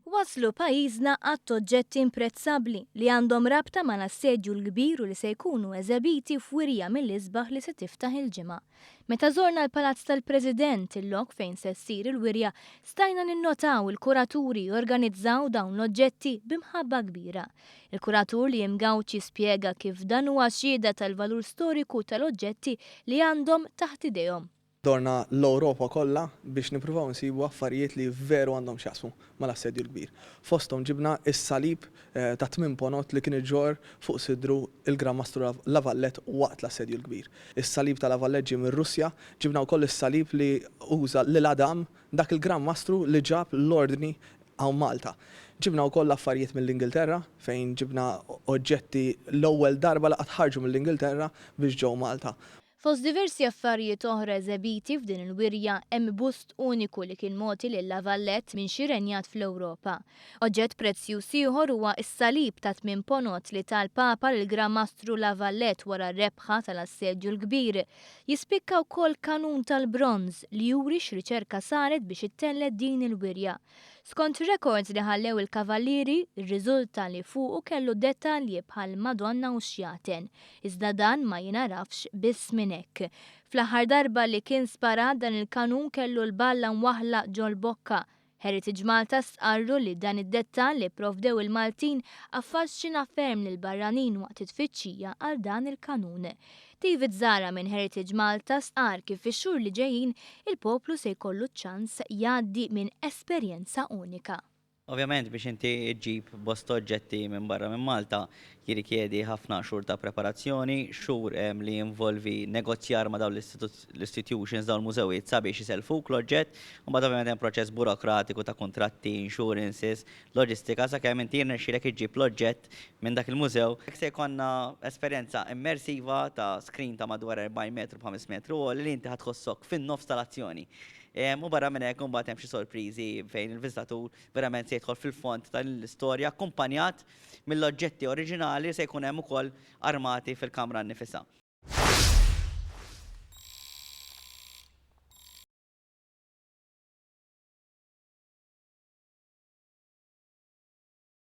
Waslu pajjiżna għadd oġġetti imprezzabbli li għandhom rabta mal-Assedju l-Kbir u li se jkunu eżebiti f'wirja mill-isbaħ li se tiftaħ il-Ġimgħa. Meta żorna l-Palazz tal-President, il-lok fejn se ssir il-wirja, stajna ninnotaw il-kuraturi jorganizzaw dawn l-oġġetti b'imħabba kbira. Il-kuratur Liam Gauci spjega kif dan huwa xhieda tal-valur storiku tal-oġġetti li għandhom taħt idejhom. Dorna l-Ewropa kollha biex nippruvaw nsibu affarijiet li veru għandhom x'jaqsmu mal-Assedju l-Kbir. Fosthom ġibna s-salib ta' tminn ponot li kien iġorr fuq sidru l-Gran Mastru La Valette waqt l-Assedju l-Kbir. Is-salib ta' La Valette ġie mir-Russja, ġibna wkoll is-salib li uża lil Adam, dak il-Gran Mastru li ġab l-ordni hawn Malta. Ġibna wkoll affarijiet mill-Ingilterra fejn ġibna oġġetti l-ewwel darba li qatt ħarġu mill-Ingilterra biex ġew Malta. Fost diversi affarijiet oħra eżebiti f'din il-wirja hemm bust uniku li kien mogħti lil La Valette minn xi renjat fl-Ewropa. Oġġett prezzjuż ieħor huwa s-salib ta' tmien ponot li ta l-Papa lill-Gran Mastru La Valette wara r-rebħa tal-Assedju l-Kbir. Jispikka wkoll kanun tal-bronż li juri x'riċerka saret biex ittellgħet din il-wirja. Skont rekords li ħallew il-Kavallieri, rriżulta li fuqu kellu dettalji bħal Madonna u xjaten, iżda dan ma jingħarafx biss minn hekk. Fl-aħħar darba li kien sparat dan il-kanun kellu l-balla mwaħħla ġol-bokka. Heritage Malta stqarru li dan id-dettall li pprovdew il-Maltin affaxxina ferm lill-barranin waqt it-tfittxija għal dan il-kanun. David Zahra minn Heritage Malta stqarr kif fix-xhur li ġejjin il-poplu se jkollu ċ-ċans jgħaddi minn esperjenza unika. Ovvjament biex inti ġġib bosta oġġetti minn barra minn Malta jirrikjedi ħafna xhur ta' preparazzjoni, xhur li jinvolvi negozjar ma' dawn l-institutions, dawn l-mużewijiet sabiex isellfuk l-oġġett, u mbagħad ovvjament hemm proċess burokratiku ta' kuntratti, insurances, loġistika sakemm inti jirnexxielek iġġib l-oġġett minn dak il-mużew. Hekk se jkollna esperjenza immersiva ta' screen ta' madwar 40 metru b'5 metru għoli li inti ħa tħossok fin-nofs tal-azzjoni. U barra minn hekk imbagħad hemm xi sorpriżi fejn il-viżitatur verament se jidħol fil-fond ta' din l-istorja akkumpanjat mill-oġġetti oriġinali li se jkun hemm ukoll armati fil-kamra nnifisha.